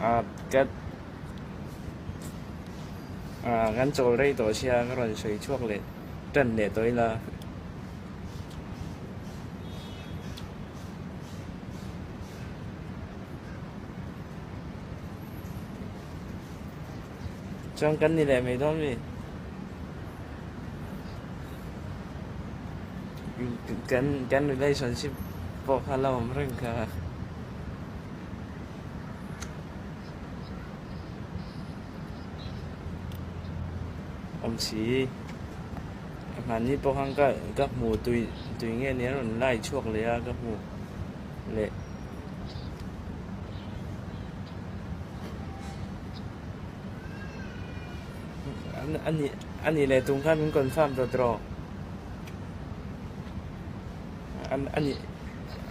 Ka kan chawl rei tawh sia ka rawn sawi chhuak leh tan leh tawh ila. Chuan kan ni leh mai dawn mi? Kan kan relationship pawh kha la awm reng kha. Awm si. Mahni pawh khan ka ka hmu tui tui nge ni a rawn lai chhuak leh a ka hmu leh. A nih leh tum khan min confirm tawh tawh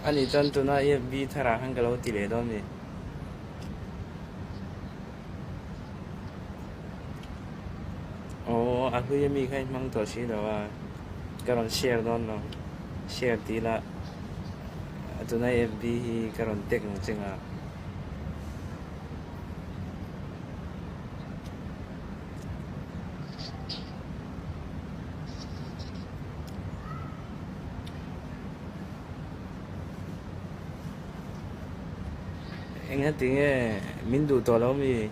a nih chuan tuna FB tharah khan ka lo ti leh dawn a ni. Aw a hlui ami kha i hmang tawh si lo a, ka rawn share dawn lo, share tih lah tuna FB hi ka rawn tag ang cheng a. Enga tinge min duh tawh lo mi?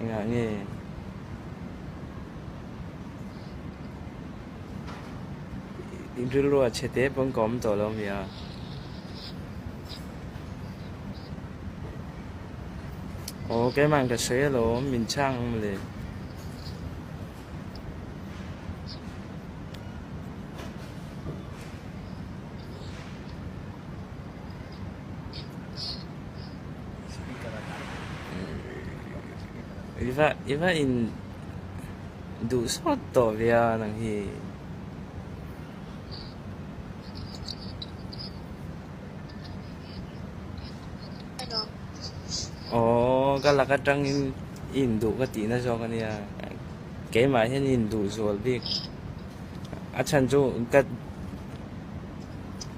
Engah nge? I rilru a chhe tep pawn ka awm tawh lo mi a. Aw keimah ka sawi alawm min chhang ang mawle. I va i va in duh sawt tawh ve a nang hi. Aw ka lak atangin i induh ka tihna zawk a nia keimah hian i induh zual bik a chhan chu ka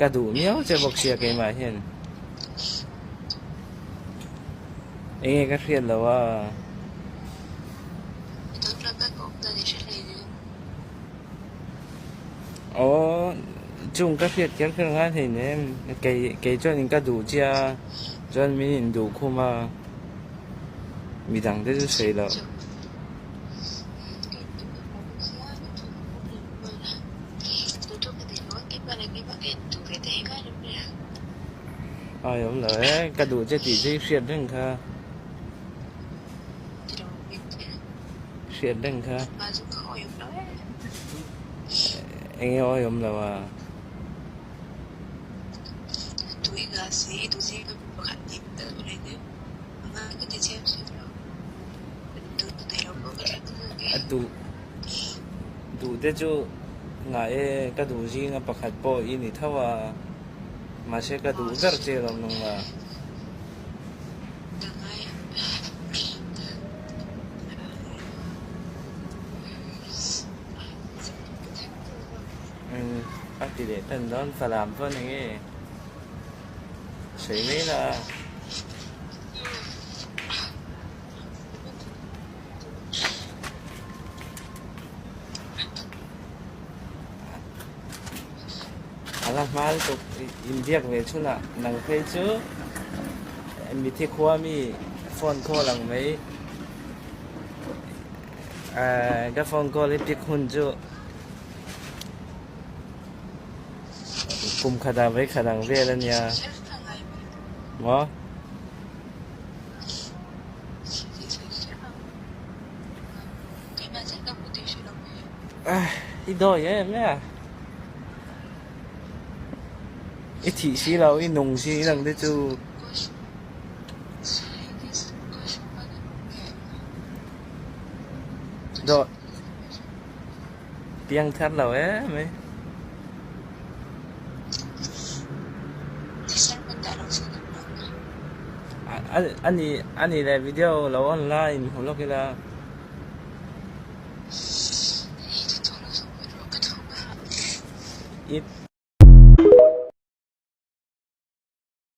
ka duh miau che bawk sia keimah hian enge ka hriat loh a. Aw chung ka hriat kher kher ngai thei nem kei kei chuan in ka duh chiah a chuan min in duh khum a midang te chu sawi loh. Ai awm lo e ka duh che tih chu i hriat reng kha. Hriat reng kha. Eng nge awi awm lo a? A duh duh te chu ngah e ka duh zinga pakhat pawh i ni tho a mahse ka duh ber che lo nung a. A ti leh tan dawn Falam pawh ni nge sawi mai la. A la hma lutuk inbiak ve chhunah nang phei chu mithi khua mi phone call ang mai ka phone call hi pick hun chu kum khatah vawi khat ang vel a nia maw. I dawi em em a, i thih si lo i nung si lang te chu. Dawi piang thar lo em mai. Ani ani leh video lo on la inhmu lawk ila.